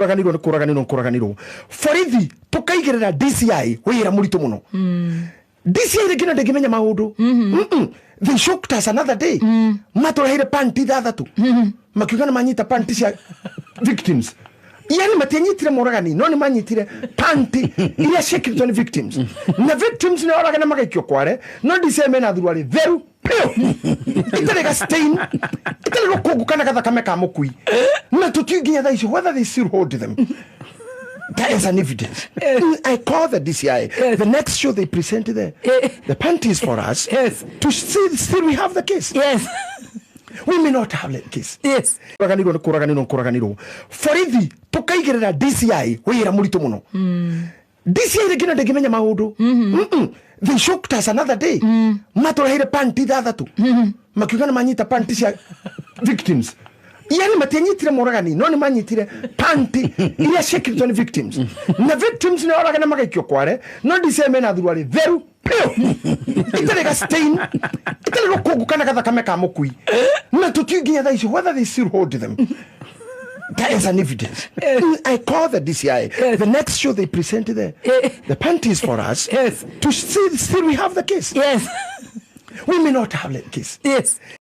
Kũraganirwo nĩ kũraganirwo nĩ kũraganirwo. Borithi tũkaigĩrĩra DCI wĩra mũritũ mũno. DCI rĩngĩ na ndĩngĩmenya maũndũ. They shocked us another day. Matũreheire panti ithathatũ, makiuga nĩ manyita panti cia victims. Yani matianyitire moragani, no nĩ manyitire panti iria ciĩkĩrĩtwo nĩ victims, na victims nĩ oragana magaikio kware, no DCI mena thuruarĩ theru piũ, itarĩ ga stain, itarĩ rũkũngũ kana gathakame ka mũkui, na tũtiũĩ nginya thaa icio whether they still hold them. That is an evidence. I call the DCI. The next show they present the panties for us to see still we have the case. We may not have the case. Kũraganirwo nĩ kũraganirwo nĩ kũraganirwo. Borithi tũkaigĩrĩra DCI wĩra mũritũ mũno. DCI rĩngĩ na ndĩngĩmenya maũndũ. They shocked us another day. Matũreheire panti ithathatũ, makiuga nĩ manyita panti cia victims. Yani matianyitire moragani, no nĩ manyitire panti iria ciĩkĩrĩtwo nĩ victims, na victims nĩ oragana magaikio kware, no DCI mena thuruarĩ theru piũ, itarĩ ga stain, itarĩ rũkũngũ kana gathakame ka mũkui, na tũtiũĩ nginya thaa icio whether they still hold them. That is an evidence. I call the DCI. The next show they present the panties for us to see still we have the case. We may not have the case.